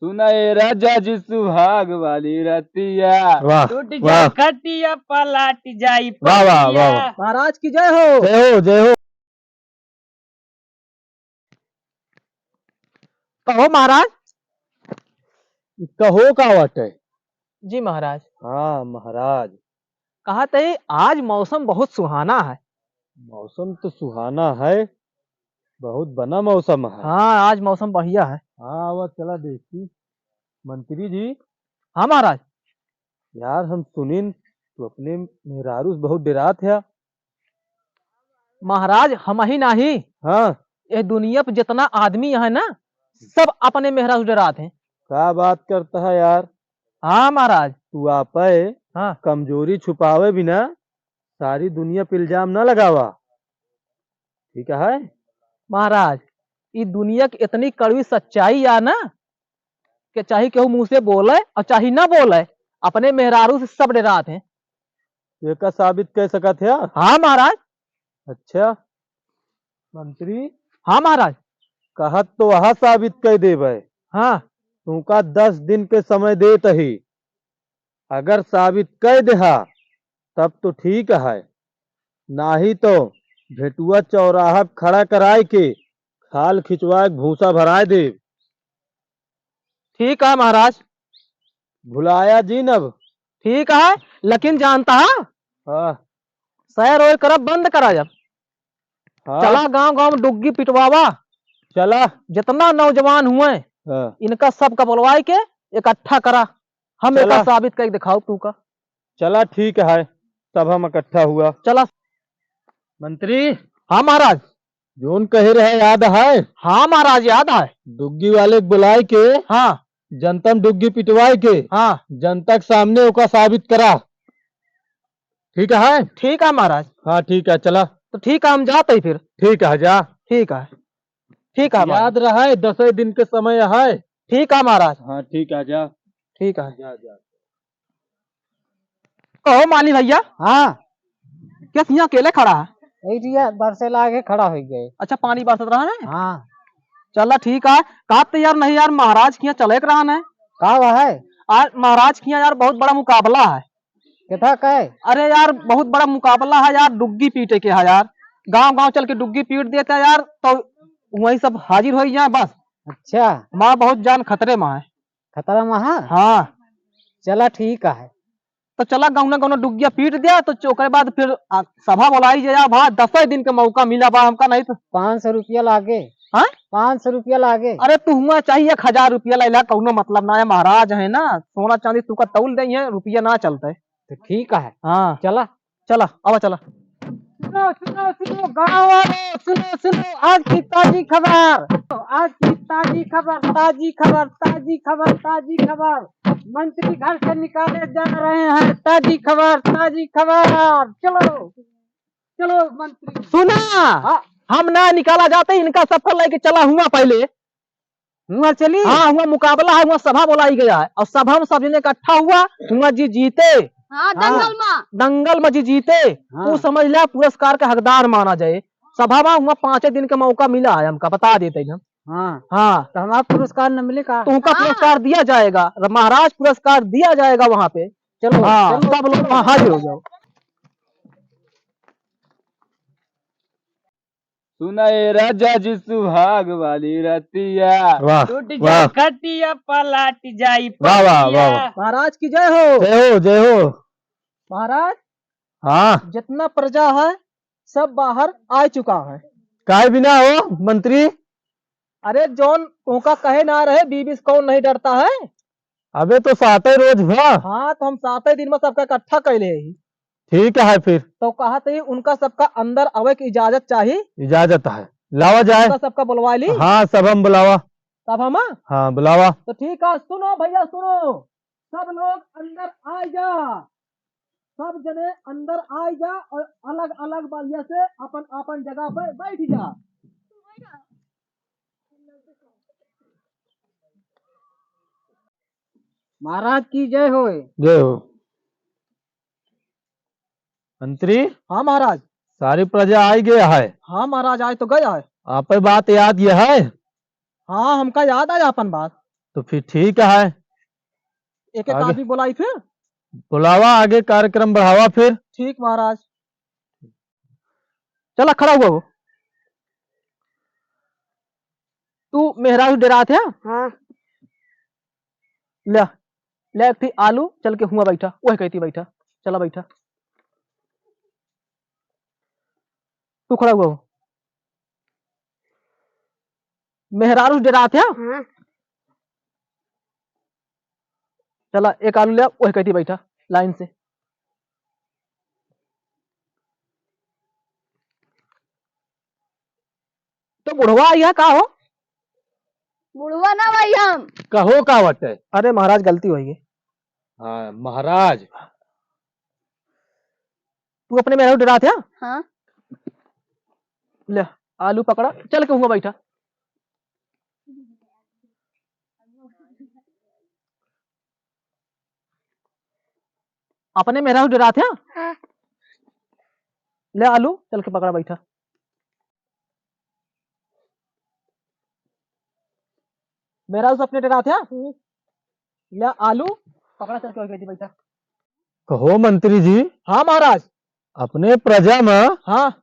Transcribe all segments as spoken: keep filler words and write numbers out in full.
सुना ए राजा जी सुहाग वाली रतिया। वाह, टूट वाह। जाए खटिया, पलाट जाई वाह, वाह, वाह, पतिया। वाह। महाराज की जय हो। जय हो, जय हो। कहो महाराज। कहो का बाटे? जी महाराज। हाँ महाराज। कहा तई आज मौसम बहुत सुहाना है। मौसम तो सुहाना है, बहुत बना मौसम है। हाँ, आज मौसम बढ़िया है। हाँ, आवा चला देखी। मंत्री जी। हाँ महाराज। यार हम सुनिन तू अपने मेहरारू से बहुत डेरात है। महाराज हम ही नाही। हाँ। ये दुनिया पे जितना आदमी है ना, सब अपने मेहरारू से डेरात हैं। का बात करता है यार? हाँ महाराज। तू आपे हाँ। कमजोरी छुपावे बिना सारी दुनिया पे इल्जाम ना लगावा, ठीक है? महाराज, ई दुनिया की इतनी कड़वी सच्चाई आ ना कि चाहे केहू मुँह से बोले और चाहे ना बोले, अपने मेहरारू से सब डेरात हैं। एका साबित कर सकत है? हाँ महाराज। अच्छा मंत्री। हाँ महाराज। कहत तो वह साबित कर देबे। हाँ। तुमका दस दिन के समय देत ही, अगर साबित कर देहा तब तो ठीक है, नाही तो भेटुआ चौराहा पे खड़ा कराए के खाल खिंचवाए के भूसा भराए देब। ठीक है महाराज। भुलाया जिन अब। ठीक है, लेकिन जानता है? हाँ। सैर ओर करब बंद करा जब। हाँ। चला गांव गांव में डुग्गी पिटवावा। चला। जितना नौजवान हुए, हाँ। इनका सबका बुलवाए के इकट्ठा करा। हम चला। एका साबित करके दिखाओ तू का। चला ठीक है, सब हम इकट्ठा हुआ। चला। मंत्री। हाँ महाराज। जोन कहे रहे याद है? हाँ महाराज, याद है। डुग्गी वाले के बुलाए के हाँ। जनता में डुग्गी पिटवाए के हाँ। जनता के सामने ओका साबित करा। ठीक है? ठीक है महाराज। हाँ ठीक है, चला। तो ठीक है, हम जाते ही फिर। ठीक है, जा। ठीक है। ठीक है महाराज। याद रहे दसे दिन के समय है। ठीक है महाराज। हाँ ठीक है, जा। ठीक है। जा, जा। कहो माली भैया। हाँ। कैसे यहाँ अकेले खड़ा है? यही रिया बरसे लागे खड़ा हो गए। अच्छा, पानी बरसत रहा है? हाँ। चला ठीक है। कहा तो यार नहीं यार, महाराज के यहाँ चले के रहा है। का हुआ है? आज महाराज के यहाँ यार बहुत बड़ा मुकाबला है। कितना का है? अरे यार बहुत बड़ा मुकाबला है यार, डुग्गी पीटे के है यार। गांव गांव चल के डुग्गी पीट देता है यार, तो वही सब हाजिर हो जाए बस। अच्छा। हमारा बहुत जान खतरे में है। खतरा महा? हाँ। चला ठीक है। तो चला गौना गौना डुग्गिया पीट दिया तो ओकरे बाद फिर आ, सभा बुलाई जाए भा, दसे दिन के मौका मिला बा हमका, नहीं तो पाँच सौ रुपया लागे। हाँ? पाँच सौ रुपया लागे। अरे तू हुआ चाहिए एक हजार रुपया ला ला, कौनो मतलब ना है, महाराज है ना, सोना चांदी तुका तौल देइहैं, रुपया ना चलते। तो ठीक है। हाँ। चला। चला, आवा चला। सुनो, सुनो, सुनो, गाँव वालों, सुनो, सुनो, आज की ताजी खबर, आज की ताजी खबर, ताजी खबर, ताजी खबर, ताजी खबर। मंत्री घर से निकाले जा रहे हैं, ताजी खबर, ताजी खबर। चलो, चलो मंत्री। सुना, हाँ। हम ना निकाला जाते, इनका सबका लेके चला हुआ पहले। हुआ चली? हाँ, हुआ मुकाबला है, हुआ सभा बुलाई गया है और सभा में सब जने इकट्ठा हुआ, हुआ जी जीते। हाँ, हाँ। दंगल में। दंगल में जी जीते, हाँ। वो समझ ला पुरस्कार का हकदार माना जाए। सभा में हुआ पाँचे दिन का मौका मिला है हमका, बता देते हैं हम। हाँ। हाँ। तो हमारा पुरस्कार न मिले का? तो उनका हाँ। पुरस्कार दिया जाएगा, र-, महाराज पुरस्कार दिया जाएगा वहाँ पे। चलो, हाँ, चलो। सब लोग वहाँ हाजिर हो जाओ। सुना ए राजा जी सुहाग वाली रतिया। वाह, टूट वाह। जाए खटिया पलाट जाई वाह, वाह, वाह, पतिया। वाह। महाराज की जय हो। जय हो, जय हो। महाराज, हाँ। जितना प्रजा है, सब बाहर आ चुका है। काहे बिना हो मंत्री? अरे जौन ओका कहे ना रहे, बीबी से कौन नहीं डरता है? अबे तो साते रोज हुआ। हाँ, तो हम साते दिन में सबका इकट्ठा कैले ही। ठीक है फिर। तो कहा थे उनका सबका अंदर आवे की इजाजत चाहिए। इजाजत है, लावा जाए। उनका सबका बुलवा ली। हाँ, सब हम बुलावा। सब हम? हाँ, बुलावा। तो ठीक है, सुनो भैया, सुनो, सब लोग अंदर आ जा, सब जने अंदर आ जा और अलग अलग बढ़िया से अपन अपन जगह पे बैठ जा। महाराज की जय होए। जय हो। मंत्री। हाँ महाराज। सारी प्रजा आई गया है। हाँ महाराज, आए तो गया है। आपे बात याद यह है? हाँ, हमका याद आया अपन बात। तो फिर ठीक है। एक एक आगे। आदमी बोलाई फिर। बुलावा, आगे कार्यक्रम बढ़ावा फिर। ठीक महाराज। चला, खड़ा हुआ हो। तू मेहरारू डेरात है? हाँ। ले, ले एक ठी आलू, चल के हुआ बैठा, वह कहती बैठा, चला बैठा। तू खड़ा हुआ हो। मेहरारू डेरात है? हाँ। चला, एक आलू ले आ, वही कहती बैठा लाइन से। तो बुढ़वा आई है का हो? बुढ़वा ना भाई हम। कहो का वटे? अरे महाराज, गलती होई गई। हाँ महाराज। तू अपने मेहरारू डेरात है? हाँ। ले, आलू पकड़ा, चल के हुआ बैठा। अपने मेहरारू डेरात है? हाँ। ले आलू, चल के पकड़ा बैठा। मेहरारू से अपने डेरात है? हम्म। ले आलू, पकड़ा, चल के बैठा। कहो मंत्री जी। हाँ महाराज। अपने प्रजा में हाँ।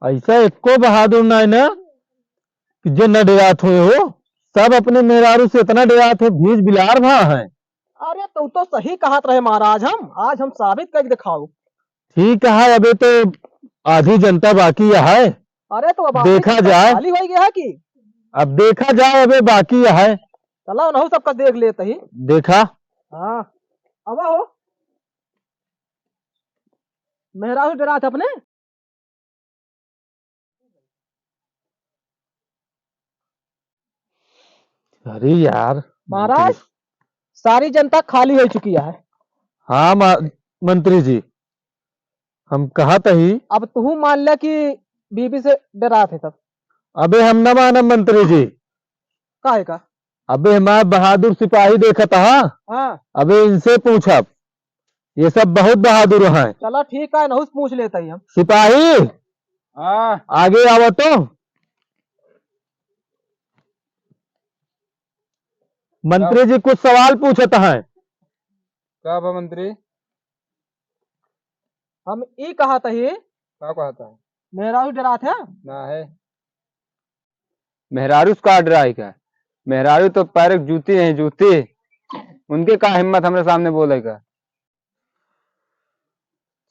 ऐसा एको बहादुर नाई ना कि जे न डेरात हुए हो। सब अपने मेहरारू से इतना डेरात है, भीज बिलार भा है। अरे तू तो सही कहत रहे महाराज, हम आज हम साबित करके दिखाओ। ठीक है, अबे तो आधी जनता बाकी है। अरे तो अब आधी देखा जनता जाए। खाली हो गया है कि? अब देखा जाए, अबे बाकी है। चला उन्हों सबका देख लेते ही। देखा। हाँ, अब हो। मेहरारू डेरात है अपने? अरे यार। महाराज, सारी जनता खाली हो चुकी है। हाँ मा-, मंत्री जी, हम कहत ही। अब तू मान ले कि बीबी से डेरात है सब। अबे हम न मानब मंत्री जी। काहे का? अबे हमार बहादुर सिपाही देखत हा। हाँ। अबे इनसे पूछब, ये सब बहुत बहादुर हैं। चला ठीक है, इनहू से पूछ लेते ही हम। सिपाही, हाँ। आगे आवा तो। मंत्री जी कुछ सवाल पूछत हैं। का बा मंत्री? हम ई कहत ही। का कहत है? मेहरारू डेरात है? ना है। मेहरारू से का डेराई का? मेहरारू तो पैर के जूती है, जूती। उनके का हिम्मत हमरे सामने बोले का?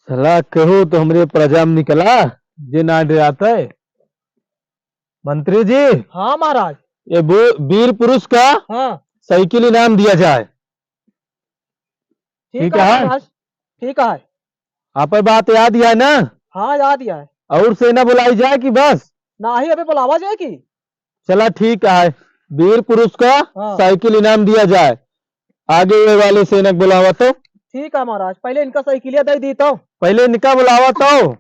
साला केहू तो हमरे प्रजा में निकला, जे ना डेरात है। मंत्री जी। हाँ महाराज। ये बो-, वीर पुरुष का हाँ। साइकिल इनाम दिया जाए। ठीक ठीक है है। महाराज, ठीक है। आपे बात याद ही है ना? हाँ, याद ही है। और सेना बुलाई जाए कि बस? नाही, अबे बुलावा जाए कि? चला ठीक है, वीर पुरुष का हाँ। साइकिल इनाम दिया जाए। आगे ये वाले सेना के बुलावा तो। ठीक है महाराज, पहले इनका साइकिलिया दे दी तो। पहले इनका बुलावा तो।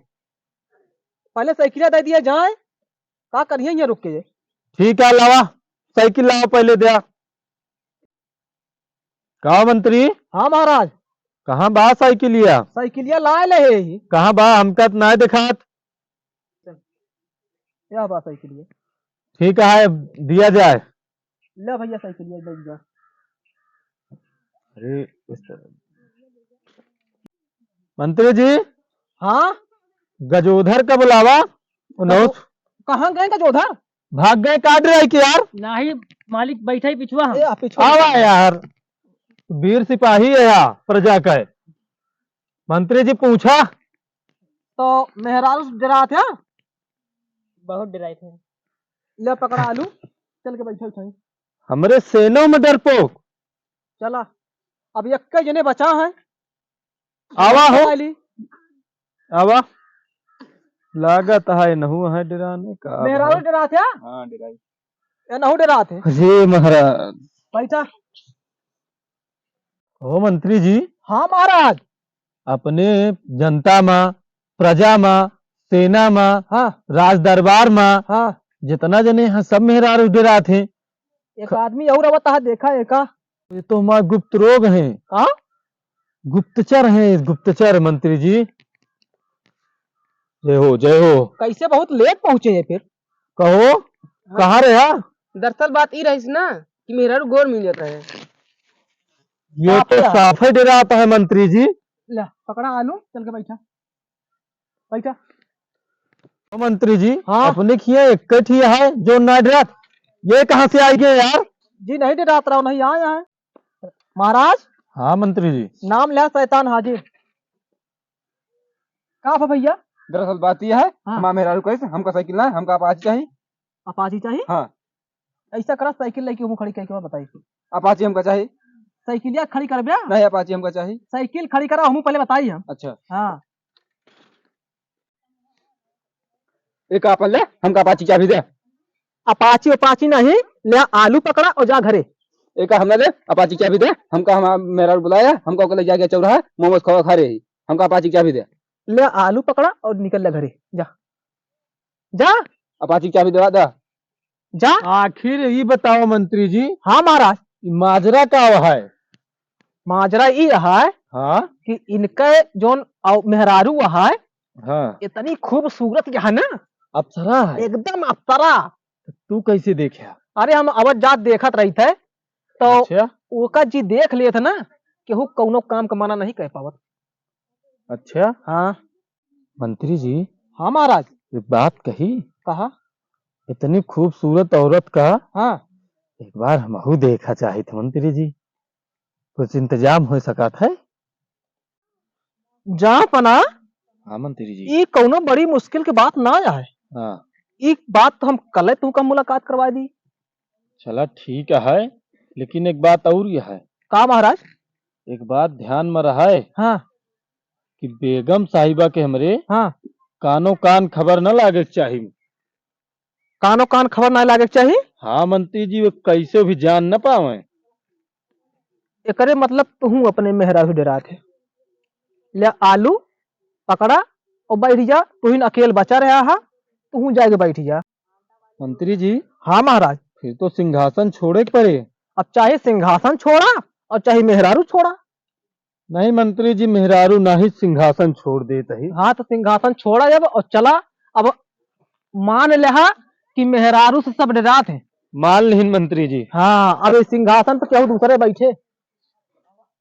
पहले साइकिलिया दे दिया जाए, का करिए यहाँ रुक के ये? ठीक है, लावा, साइकिल लावा पहले दिया। का मंत्री? हाँ महाराज। कहाँ बा साइकिलिया? साइकिलिया लाए ले ही। कहाँ बा? हमका त नाय देखात। यह बा साइकिलिया। ठीक है, दिया जाए। ले भैया साइकिलिया दे दिया। अरे, इस तरह। मंत्री जी। हाँ? गजोधर का बुलावा। गजो-, कहाँ गए गजोधर? भाग गए का डेराई के यार? नाही, मालिक बैठा ही पिछुआ हम। ए, आ, पिछुआ आवा बैठा। यार, वीर सिपाही है यार, प्रजा का है। मंत्री जी पूछा। तो मेहरारू से डेरात है? बहुत डेराई थे। ले पकड़ा आलू, चल के बैठा उठाई। हमरे सेनो में डरपोक। चला, अब एक जने बचा है। आवा हो। आवा। लागत है नहु है डेराने का। मेहरारू डेरात है? हाँ, डेराई। ए, नहु डेरात है। अरे महाराज। बैठा। हो मंत्री जी। हाँ महाराज। अपने जनता मा, प्रजा मा, सेना मा, हाँ। राज दरबार मा, हाँ। जितना जने हैं सब मेहरारू डेरात हैं। एक आदमी और आवत है, देखा एका। ये तो हमार गुप्त रोग हैं। हाँ? गुप्तचर हैं, गुप्तचर मंत्री जी। जय हो, जय हो। कैसे बहुत लेट पहुँचे हैं फिर? कहो, हाँ। कहाँ रहा? दरअसल बात ई रहीस ना कि मेहरारू गोर मिल जाता है। ये आप तो क्या? साफे डेरात है मंत्री जी। ले, पकड़ा आलू, चल के बैठा, बैठा। ओ मंत्री जी, हाँ। अपने खिया एक ठिया है जो ना डेरात, ये कहाँ से आई गए यार? जी, नहीं डेरात रहो, नहीं आया है। महाराज। हाँ मंत्री जी। नाम लिया शैतान हाजिर। का बा भैया? दरअसल बात यह है, हाँ। हमार मेहरारू कहिस, हमका साइकिल ना, हमका अपाची चाही। अपाची चाही? हाँ। ऐसा करा, साइकिल लेके हमू खड़ी करके बताई। अपाची हमका चाही। साइकिलिया खड़ी करबे? नहीं, अपाची हमका चाही। साइकिल खड़ी करा, हमू पहले बताई हम। अच्छा। हाँ। एक आपन ले, हमका अपाची चाबी दे। अपाची उपाची नहीं, ले आलू पकड़ा और जा घरे। एक हम ले, अपाची चाबी दे, हमका हमार मेहरारू बुलाया, हमका ओके ले जाके चौराहा मोमोज खवा खा रही, हमका अपाची चाबी दे। ले आलू पकड़ा और निकल ले घरे, जा, जा। अपाची चाबी देवा दा। जा। आखिर ई बताओ मंत्री जी। हाँ महाराज। ई माजरा का है? माजरा ई है हाँ? कि इनके जौन अउ-, मेहरारू है, हाँ। इतनी खूबसूरत है ना, अप्सरा है? एकदम अप्सरा। तो तू कैसे देखे? अरे हम आवत जात देखत रही थे, तो अच्छा? ओका जी देख लेत ना, केहू कौनो काम का मना नहीं कह पावत। अच्छा? हाँ। मंत्री जी। हाँ महाराज। एक बात कही। कहा। इतनी खूबसूरत औरत का हाँ। एक बार हमहू देखा चाहित मंत्री जी, कुछ इंतजाम हो सकत है? जा पना। हाँ मंत्री जी। ई कौनो बड़ी मुश्किल के बात ना है। हाँ। ई बात तो हम कल तुमका मुलाकात करवा दी। चला ठीक है, लेकिन एक बात और यह है। का महाराज? एक बात ध्यान में रहे हाँ। कि बेगम साहिबा के हमरे हाँ। कानो कान खबर न लागे के चाही। कानो कान खबर ना लागे के चाही? हाँ मंत्री जी, वो कैसे भी जान न पावे। एकरे मतलब तुहू अपने मेहरारू डेरात है। ले आलू पकड़ा और बैठ जा, तुहिन अकेल बचा रहा हा, तुहू जाके बैठ जा। मंत्री जी। हाँ महाराज। फिर तो सिंहासन छोड़े के पड़े। अब चाहे सिंहासन छोड़ा और चाहे मेहरारू छोड़ा। नहीं मंत्री जी, मेहरारू नाही सिंहासन छोड़ देत ही। हाँ, तो सिंहासन छोड़ा जब और चला। अब मान लेहा कि मेहरारू से सब डेरात हैं। मान लिहिन मंत्री जी। हाँ, अब इस सिंहासन पर केहू दूसरे बैठे।